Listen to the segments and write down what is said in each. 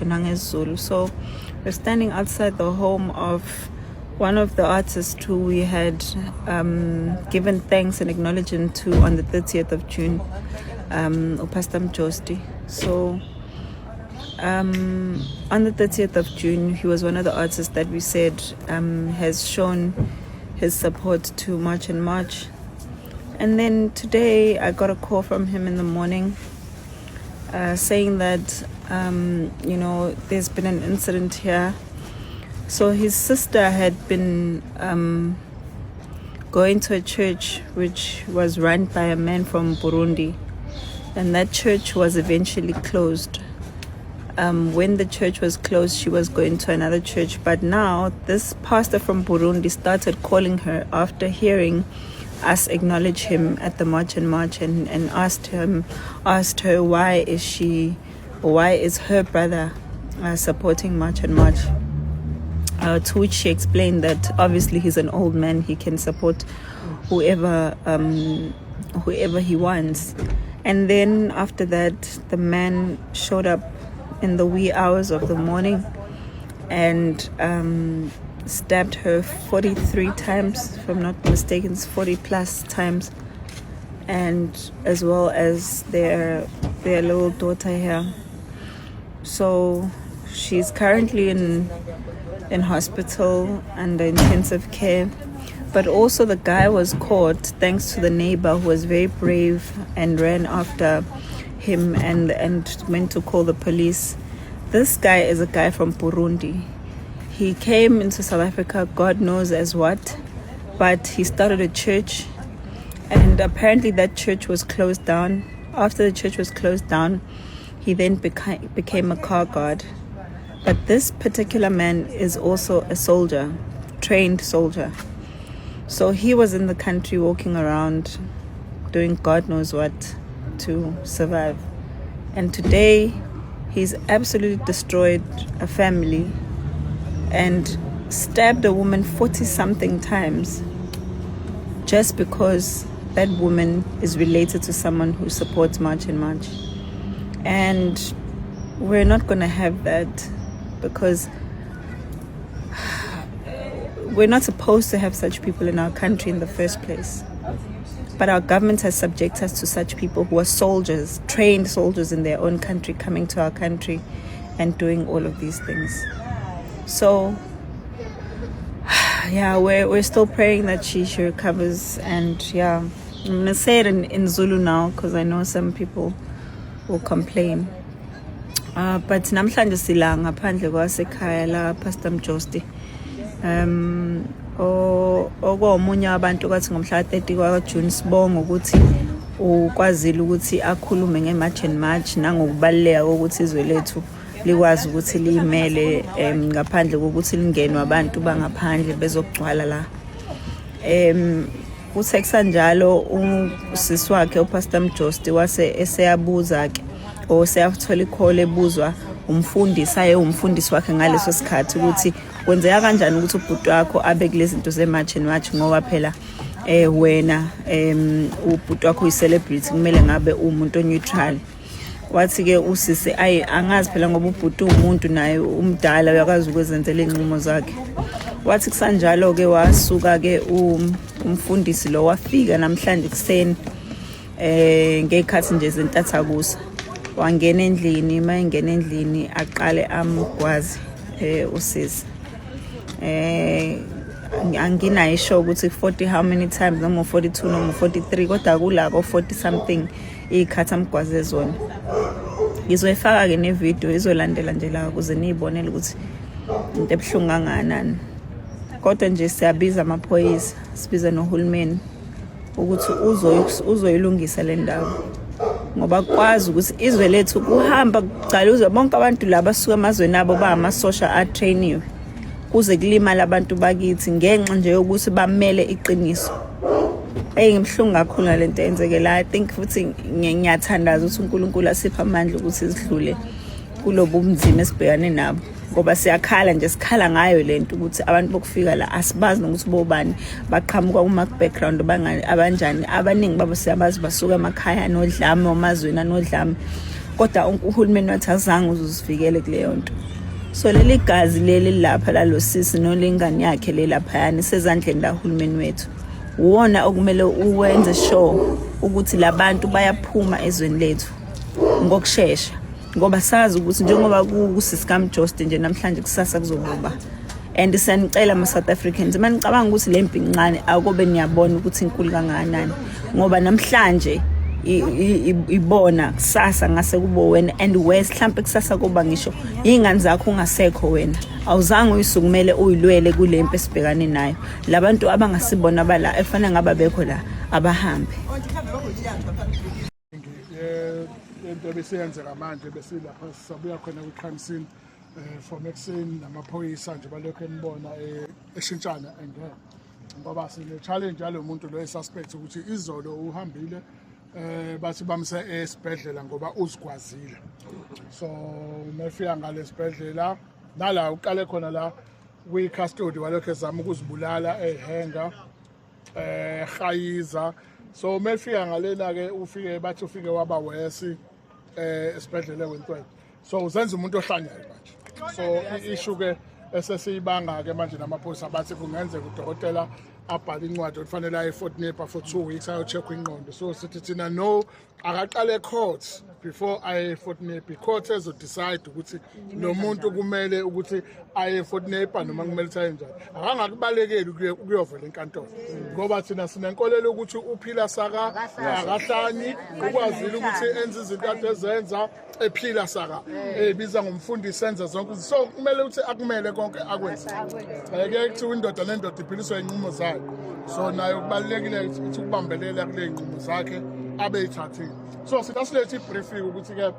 NangesiZulu. So we're standing outside the home of one of the artists who we had given thanks and acknowledgement to on the 30th of June, Pastor Mjosty. So on the 30th of June, he was one of the artists that we said has shown his support to March and March. And then today I got a call from him in the morning saying that there's been an incident here. So his sister had been going to a church which was run by a man from Burundi, and that church was eventually closed. When the church was closed, she was going to another church. But now, this pastor from Burundi started calling her after hearing us acknowledge him at the March and March and asked her why is her brother supporting March and March? To which she explained that obviously he's an old man, he can support whoever he wants. And then after that, the man showed up in the wee hours of the morning and stabbed her 43 times, if I'm not mistaken, it's 40 plus times, and as well as their little daughter here. So she's currently in hospital under intensive care. But also the guy was caught thanks to the neighbor who was very brave and ran after him and went to call the police. This guy is a guy from Burundi. He came into South Africa, God knows as what, but he started a church, and apparently that church was closed down. After the church was closed down, he then became a car guard. But this particular man is also a soldier, trained soldier. So he was in the country walking around doing God knows what to survive. And today he's absolutely destroyed a family and stabbed a woman 40 something times just because that woman is related to someone who supports March and March. And we're not going to have that because we're not supposed to have such people in our country in the first place. But our government has subjected us to such people who are soldiers, trained soldiers in their own country, coming to our country and doing all of these things. So, yeah, we're still praying that she recovers. And yeah, I'm going to say it in Zulu now because I know some people will complain. But namhlanje sila ngaphandle kwasekhaya la Pastor Mjosty. Okomunye wabantu kwathi ngomhla 30 kwa June sibonga ukuthi ukwazile ukuthi akhulume nge-March and March nangokubaluleka kokuthi izwe lethu likwazi ukuthi liyimele ngaphandle kokuthi lingenwe abantu bangaphandle bezokugcwala la. Kuthe kusanjalo usisi wakhe uPastor Mjosty wase eseyabuza ke or seyathola i-call ebuzwa umfundisi aye umfundisi wakhe ngaleso sikhathi ukuthi kwenzeka kanjani ukuthi ubhuti wakho abe kulezi zinto ze-March and March, ngoba phela wena ubhuti wakho uyi-celebrity, kumele ngabe umuntu o-neutral. Wathi ke usisi, ayi, angazi phela ngoba ubhuti umuntu naye umdala, uyakwazi ukwezenzela iy'nqumo zakhe. Wathi kusanjalo ke wasuka ke umfundisi lo wafika namhlanje kuseni ngekhathi nje zentathakusa, wangena endlini. Mayengena endlini aqale amgwazi usisi. Anginayo isho ukuthi 40 how many times, noma 42 noma 43, kodwa kula ko 40 something ikhathi amgwaze zona. Ngizoyifaka ke ne-video izolandela nje la ukuze niyibonele ukuthi into ebuhlungu kangakanani. Kodwa nje siyabiza amaphoyisa, sibiza nohulumeni ukuthi uzoyilungisa le ndawo, ngoba kwazi ukuthi izwe lethu kuhamba kugcaluzwe bonke abantu laba basuka emazweni abo bangamasosha atrainiwe, kuze kulimala abantu bakithi ngenxa nje yokuthi bamele iqiniso. Eyi, ngibuhlungu kakhulu ngalento eyenzeke la. I think futhi ngiyathandaza ukuthi uNkulunkulu asiphe amandla ukuthi sidlule kulobu bunzima esibhekane nabo, ngoba siyakhala nje, sikhala ngayo lento ukuthi abantu bokufika la asibazi nokuthi bobani, baqhamuka kuma background abanjani. Abaningi babo siyabazi, basuka emakhaya anodlame, amazweni anodlame. Kodwa uhulumeni wathi azange uzuzivikele kuleyo nto. So leli gazi leli lapha lalo sisi nolengane yakhe le laphayana isezandleni lahulumeni wethu. Uwona okumele uwenze sure ukuthi labantu bayaphuma ezweni lethu ngokushesha, ngoba sazi ukuthi njengoba kuSisikaMjost nje namhlanje, kusasa kuzobuba. And siyanicela ama-South Africans, uma nicabanga ukuthi le mpi incane, akobe niyabona ukuthi inkulu kangakanani, ngoba namhlanje ibona, kusasa ngase kube wena, and worse, mhlampe kusasa kuba ngisho iy'ngane zakho ungasekho wena, awuzange uyisukumele uyilwele kule mpi esibhekane nayo. Labantu abangasibona bala efana ngaba bekho la, abahambe. Lento ebesiyenzeka manje, besilapha sisabuya khona kwi-crime scene from ekuseni namaphoyisa nje balokhu enibona eshintshana engena, ngoba sine-challenge yalo muntu lo e-suspect ukuthi izolo uhambile, bathi bamse esibhedlela ngoba uzigwazile. So mefika ngale sibhedlela nala uqale khona la kwi-custody, walokhu ezama ukuzibulala, ehenga, hayiza. So mefika ngalena ke ufike, bathi ufike waba worse esibhedlela eWentworth. So uzenza umuntu ohlanyayo manje. So i-issue ke esesiyibanga ke manje namaphoyisa, bathi kungenzeka udokotela abhale incwadi okufanele aye eFort Napier for 2 weeks ayo-check ingqondo. So sithi thina no, akaqale court before aye eFort Napier. Court ezo-decide ukuthi lo muntu kumele ukuthi aye eFort Napier noma kumele ukuthi aye njani. Akangakubalekeli ukuyovela enkantolo, ngoba thina sinenkolelo ukuthi uphila saka, akahlanyi, ukwazile ukuthi enze izinto ade ezenza ephila saka, ebiza ngomfundisi, enza zonke. So kumele ukuthi akumele konke akwenze. Ake kuthiwa indoda nendoda iphiliswa inqumo zayo, so nayo kubalulekile ukuthi ukubambelela kule nqumo zakhe abeyithathile. So sithi asilethe i-briefing ukuthi-ke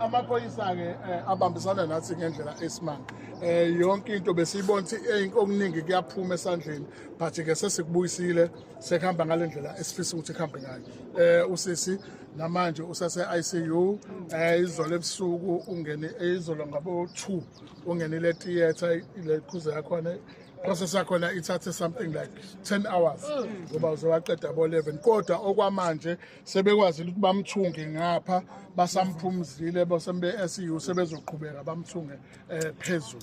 amaphoyisa-ke abambisana nathi ngendlela esimanga. Yonke into besiyibona ukuthi okuningi kuyaphuma esandleni, but-ke sesikubuyisile, sekuhamba ngale ndlela esifisa ukuthi kuhambe ngayo. Usisi namanje usase-ICU. Izolo ebusuku ungene, izolo ngabo 2 ungenile theatre. Ile khuze yakhona, process yakhona ithathe something like 10 hours, ngoba uzowaqeda bo 11. Kodwa okwamanje sebekwazile ukuthi bamthunge ngapha, basamphumzile bosembe ICU, sebezoqhubeka bamthunge phezulu,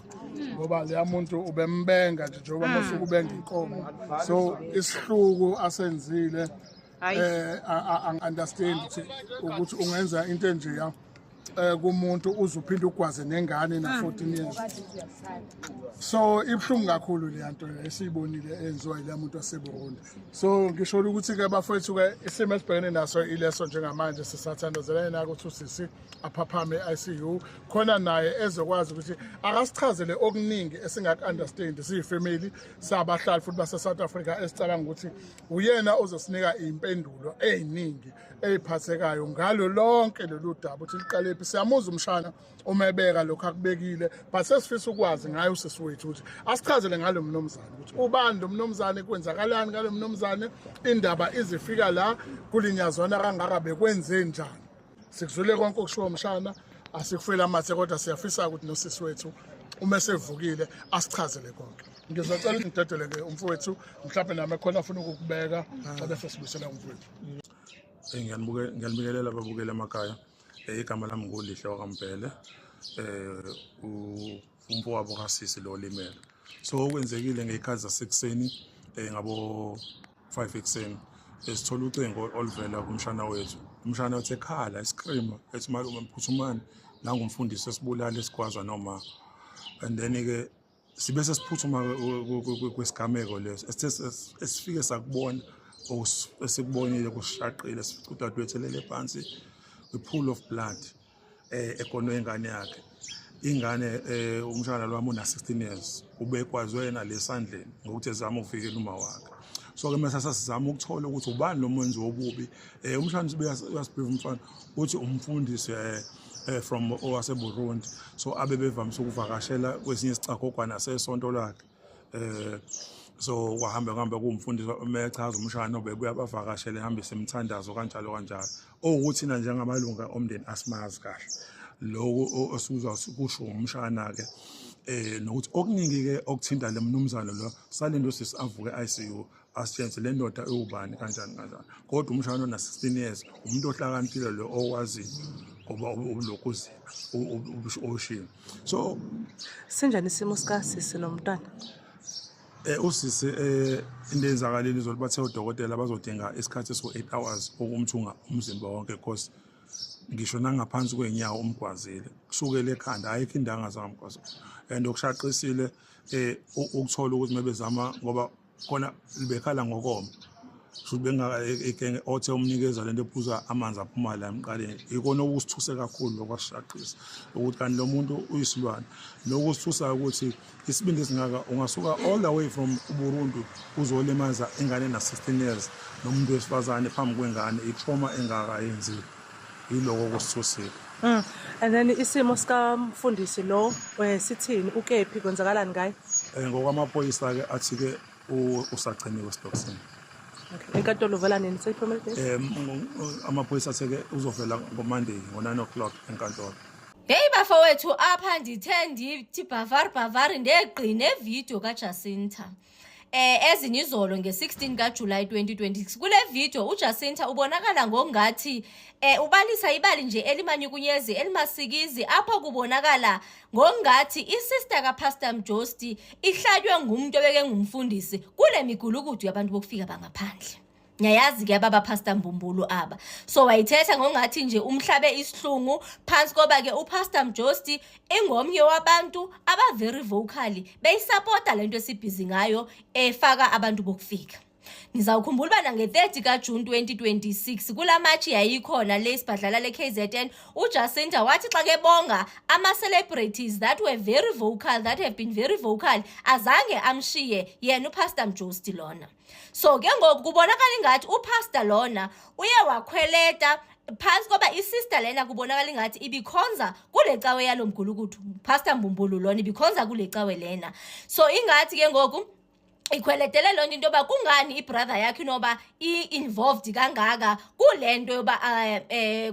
ngoba leya muntu ubembenga nje njengoba masuku ubenga inkomo. So isihluku asenzile, understand ukuthi ungenza into enjeya kumuntu uze uphinde ugwaze nengane na 14 years. So ibhlungu kakhulu le nto esiyibonile enziwa yile muntu waseBurundi. So ngisho ukuthi ke bafowethu ke, isimo esibhekene naso ileso njengamanje. Sisathandazelene nako ukuthi usisi aphaphame e-ICU khona naye ezokwazi ukuthi akasichazele okuningi esingaku-understand siyi-family, sabahlali futhi base-South Africa, esicabanga ukuthi uyena ozosinika iy'mpendulo ey'ningi ey'phathekayo ngalo lonke lolu daba, ukuthi liqalephi. Siyamuzwa umshana uma ebeka lokhu akubekile, but sesifisa ukwazi ngaye usisi wethu ukuthi asichazele ngalo mnumzane, ukuthi ubani lo mnumzane, kwenzakalani ngalo mnumzane, indaba izifika la kulinyazwana kangaka, bekwenze njani. Sikuzwile konke okushiwo umshana, asikufeli amathe, kodwa siyafisa ukuthi nosisi wethu uma esevukile asichazele konke. Ngizocela ukuthi ngidedele-ke umfowethu, mhlawumbe nami khona afuna ukukubeka, bese sibuyisela umfowethu. Ngiyanibingelela ababukeli emakhaya. Igama lami nguLihle wakaMbhele. Umfowabo kasisi lo olimele. So okwenzekile ngey'khathi zasekuseni, ngabo 5 ekuseni, sithola ucingo oluvela kumshana wethu. Umshana wethu ekhala, e-scream, ethi malume phuthumani, nangumfundisi esibulala, esigwaza noma. And then-ke sibe sesiphuthuma kwesigameko leso esithe esifike sakubona. Esikubonile kusishaqile. Sifica udadewethu elele phansi kwi-pool of blood, egonwe ingane yakhe. Ingane, umshana lwami una 16 years, ubekwazwe yena lesandleni ngokuthi ezama ukuvikela uma wakhe. So ke mase sasizama ukuthola ukuthi ubani lo mwenzi wobubi. Umshana uyasibrief umfana, uthi umfundisi from owaseBurundi, so abe bevamise ukuvakashela kwesinye isicagogwana sesonto lakhe. So kwahamba kuhamba kuwumfundisi mechaza umshana obebuya bavakashele, ehambise imithandazo kanjalo kanjalo, owukuthi thina njengamalunga omndeni asimazi kahle lokhu osuzwa kusho umshana ke, nokuthi okuningi ke okuthinta le mnumzane lo. Salinde usisi avuke e-ICU, asitshengise le ndoda ewubani, kanjani kanjani. Kodwa umshana ona 16 years, umuntu ohlakaniphile lo owaziyo. Ngoba ubulokhu uzila, so Sinjani isimo sikasisi nomntwana? Usisi, into eyenzakalile izolo, bathe odokotela bazodinga isikhathi esiwu-8 hours ukumthunga umzimba wonke, because ngisho nangaphansi kwey'nyawo umgwazile, kusukela ekhanda, ayikho indawo angazange amgwaze. And okushaqisile ukuthola ukuthi mebezama, ngoba khona bekhala ngokoma, shuthi bengaka othe umnikeza lento ephuza amanzi aphuma la emqaleni. Ikona okusithuse kakhulu lokwasishaqisa ukuthi kanti lo muntu uyisilwane. Nokusithusayo ukuthi isibindi esingaka, ungasuka all the way from uBurundi uzolimaza ingane na-16 years nomuntu wesifazane phambi kwengane, i-trauma engaka yenzile. Yiloko okusithusile. And then isimo sikamfundisi lo sithini? Ukephi? Kwenzakalani ngaye? Ngokwamaphoyisa-ke athi-ke usagciniwe esitokisini. Okay. Inkantolo uvela nini? Seyiphumile date? Amaphoyisa athe-ke uzovela ngo-Monday ngo-9 o'clock enkantolo. Heyi bafowethu, apha ndithe ndithi bhavari bhavari, ndegqi nevidiyo kaJacinta ezinye izolo nge-16 kaJuly 2026. Kule video uJacinta ubonakala ngokungathi ubalisa ibali nje elimanyukunyezi, elimasikizi, apho kubonakala ngokungathi isister kaPastor Mjosti ihlatywe ngumuntu obeke ngumfundisi kule migulukudu yabantu bokufika bangaphandle. Ngiyayazi ke ababa Pastor Mbumbulu aba. So wayithetha ngokungathi nje umhlabe isihlungu, phansi koba ke uPastor Mjosti ingomnye wabantu aba very vocal beyisupporta lento esibhizi ngayo efaka abantu bokufika. Nizawukhumbula uba nange-30 kaJune 2026 kula match yayikhona le isibhadlala le-KZN, uJacinta wathi xa kebonga ama-celebrities that were very vocal, that have been very vocal, azange amshiye yena uPastor Mjosti lona. So ke ngoku kubonakala ingathi upastor lona uye wakhweleta phantsi koba isister lena kubonakala ingathi ibikhonza kule cawe yalo mgulukudu Pastor Mbumbulu lona, ibikhonza kule cawe lena. So ingathi ke ngoku ikhweletele loo nto, into yoba kungani ibrother yakhe inoba i-involved kangaka kule nto yoba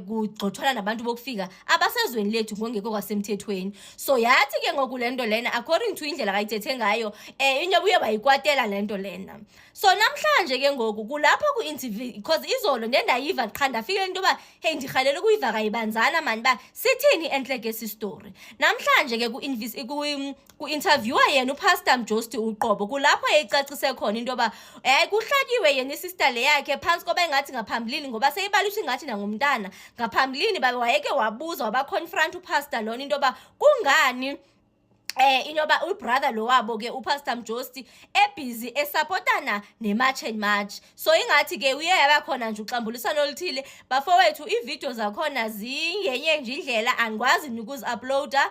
kugxothwana nabantu bokufika abasezweni lethu ngongekho kwasemthethweni. So yathi ke ngoku le nto lena, according to indlela kayithethe ngayo, into buye bayikwatela le nto lena. So namhlanje ke ngoku kulapho ku-interview, because izolo ndendayiva qha, ndafika into yoba hey, ndirhalela ukuyiva kayibanzana mani uba sithini entle ke esi story. Namhlanje ke ku-interviewa yena uPastor Mjosti uqobo, kulapho yayicacise khona into yoba kuhlatyiwe yena isister le yakhe, phantsi koba ingathi ngaphambilini, ngoba seyibaliswa ingathi nangumntana ngaphambilini, babe wayeke wabuza, wabaconfront upastor lona into yoba kungani inoba ubrother lo wabo ke uPastor Mjosti ebusy esupportana neMarch and March. So ingathi ke uye yaba khona nje uxambulisano oluthile. Bafowethu, iivideo zakhona zingenye nje indlela, angikwazi ukuzi-uploada,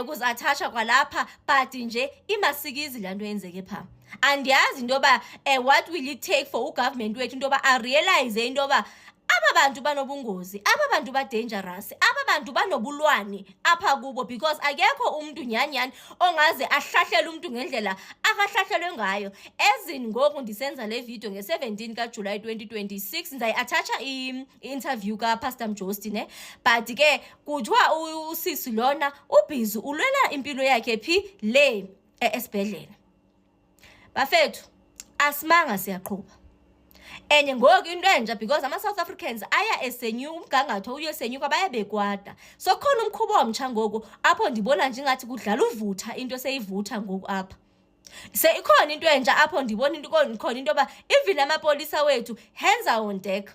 ukuzi-attacha kwalapha, but nje imasikizi laa nto yenzeke phaa. Andiyazi into yoba what will it take for ugovernment wethu into yoba arealize into yoba aba bantu banobungozi, aba bantu ba-dangerous, aba bantu banobulwane apha kubo, because akekho umntu nyhani nyhani ongaze ahlahlele umntu ngendlela akahlahlelwe ngayo. Ezini ngoku ndisenza le video nge-17 kaJulayi 2026, ndizayi-attacha i-interview kaPastor Mjosti ne, but ke kuthiwa usisi lona ubhizi ulwela impilo yakhe phi le esibhedlela. Bafethu, asimanga, siyaqhuba enye ngoku into entsha, because ama-South Africans aya esenyuka umgangatho, uye esenyuka, baya bekwada. So khona umkhuba omtsha ngoku apho ndibona nje ingathi kudlala uvutha, into seyivutha ngoku apha. Se ikhona into entsha apho ndibona into khona, into yoba even amapolisa wethu, hands are on deck.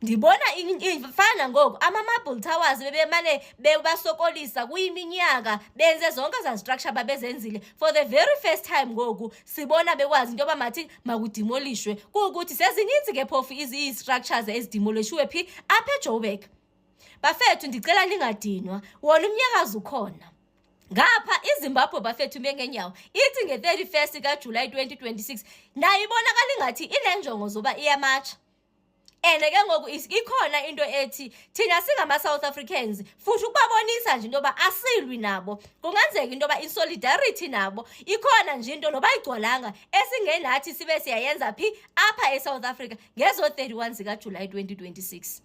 Ndibona ifana ngoku ama-Marble Towers bebemane bebasokolisa kuyiminyaka, benze zonke ezaa structure babezenzile. For the very first time ngoku sibona bekwazi into yoba mathi makudemolishwe, kuwukuthi sezininzi ke phofu ii-structures ezidemolishiwe phi apha eJoburg. Bafethu, ndicela ningadinwa, wona umnyakazo ukhona. Ngapha iZimbabwe, bafethu, bengenyawo ithi nge-31 kaJulayi 2026 nayo ibonakala ingathi inenjongo zoba iyamatsha. And ke ngoku ikhona into ethi thina singama-South Africans futhi ukubabonisa nje into yoba asilwi nabo, kungenzeka into yoba in-solidarity nabo ikhona nje into noba ayigcwalanga esingenathi sibe siyayenza phi apha eSouth Africa ngezo-31 zikaJulayi 2026.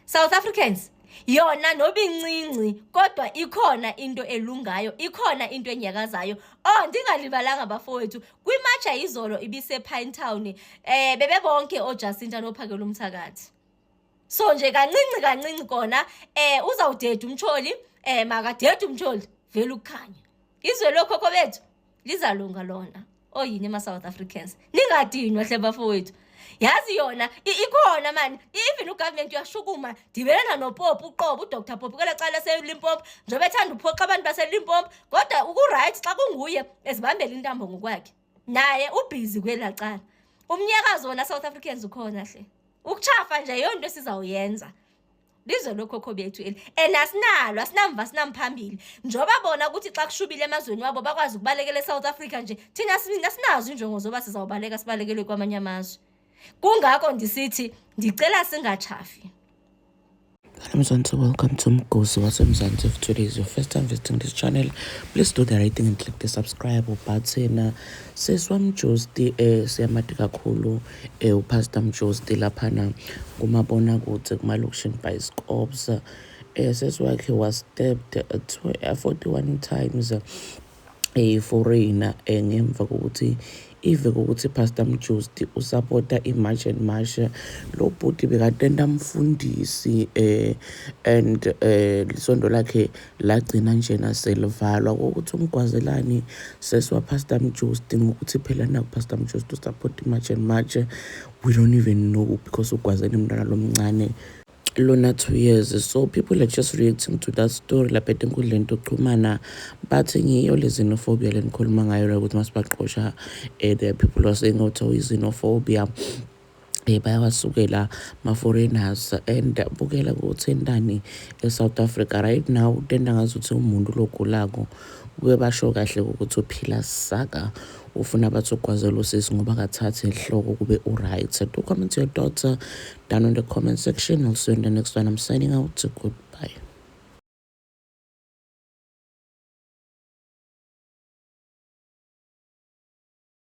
South Africans, yona noba incinci kodwa ikhona into elungayo, ikhona into enyakazayo. Oh, ndingalibalanga bafowethu, kwimatsha izolo ibise-Pinetown, bebebonke ooJacinta nophakela umthakathi. So nje kancinci kancinci kona uzawudeda umtsholi, makadede umtsholi vele ukukhanya. Izwe lokhokho bethu lizalunga lona. Oyini ema-South Africans, ningadinwa hle bafowethu. Yazi yona ikhona mani, even ugovernment uyashukuma dibelana noPopi uqobo, uDr Popi kwela cala laseLimpopo, njengoba ethanda uphoqa abantu baseLimpopo, kodwa uku-right xa kunguye ezibambela intambo ngokwakhe. Naye ubhizi kwela cala. Umnyakazo wona South Africans ukhona hle. Ukuchafa nje yonto esizawuyenza. Lizwe lokhokho bethu eli. And asinalo, asinamva, sinamphambili. Njengoba bona ukuthi xa kushubile emazweni wabo bakwazi ukubalekela eSouth Africa nje, thina asinazo injongo zoba sizawubaleka sibalekele kwamanye amazwe. Kungako ndisithi ndicela singachafi. Hello Mzansi, welcome to Mgosi waseMzansi. If today is your first time visiting this channel, please do the right thing and click the subscribe button. Sesi waMjosti siyamati kakhulu uPastor Mjosti laphana kumabonakude kuma-Lokshin Bioscopes. Sesi wakhe was stabbed 41 times a foreigner ngemva kokuthi ive kokuthi Pastor Mjosti usupporta i-March and March. Lo bhuti bekatenda mfundisi and lisondo lakhe lagcina njena selivalwa kokuthi umgwazelani sesi wa Pastor Mjosti ngokuthi phela naku Pastor Mjosti usupport i-March and March. We don't even know because ugwazele umntwana lomncane lona 2 years, so people are just reacting to that story lapha etinkundleni tokuxhumana. Bathi ngiyo le xenophobia lenikhuluma ngayo la ukuthi masibaqosha. There are people who are saying ukuthi uyi-xenophobia, bayawasukela ma-foreigners and bukela ukuthi entani e-South Africa right now. Tenta ngazuthi umuntu logulako kube basho kahle ukuthi uphila saka ufuna bathi ugwazela usisi ngoba akathathi enhloko kube u-right. Do comment your thoughts down in the comment section. I'll see you in the next one. I'm signing out. Goodbye.